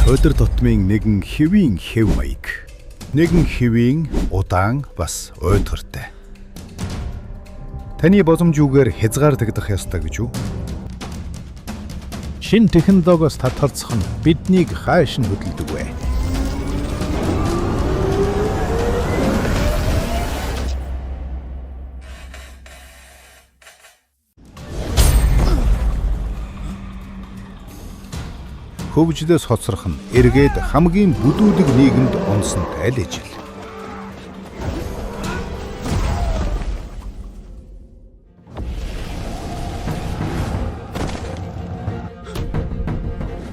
Өдөр тутмын нэгэн хэвийн хэв маяг. Нэгэн хэвийн удаан бас уйдгартай. Таны боломжүүгээр хязгаарлагдах ёстой гэж үү? Шинэ технологиос татгалзах нь биднийг хайш нь хөдөлдөг вэ? Хөгжлөөс хоцрох нь эргээд хамгийн бүдүүдэг нийгэмд унсантай л ижил.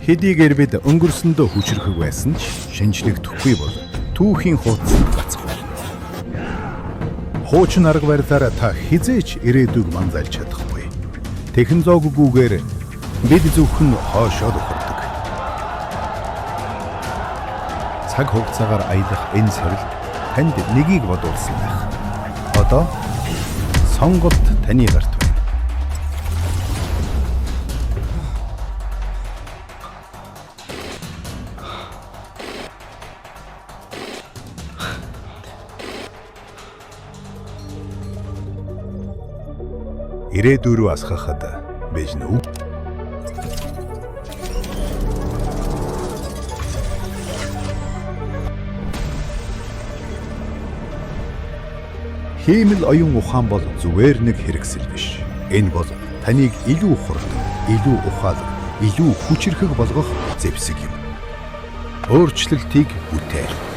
Хэдийгээр бид өнгөрсөндөө хүчрхэг байсан ч шинжлэгдэхгүй бол түүхийн хуудсанд гацх болно. Хуучин арга барилаараа та хэзээ ч ирээдүйг манзайлж чадахгүй. Технологигүйгээр Бид зөвхөн хойшоо дөхөрдөг. Цаг хугацаагаар аялах энэ сорилт танд нэгийг бодуулсан байх. Одоо сонголт таны гарт байна. Ирээдүй рүү асхахад бэж нү. Хиймэл оюун ухаан бол зүгээр нэг хэрэгсэл биш. Энэ бол таныг илүү хурдан, илүү ухаалаг, илүү хүчирхэг болгох зэвсэг юм. Өөрчлөлтийг бүтээл.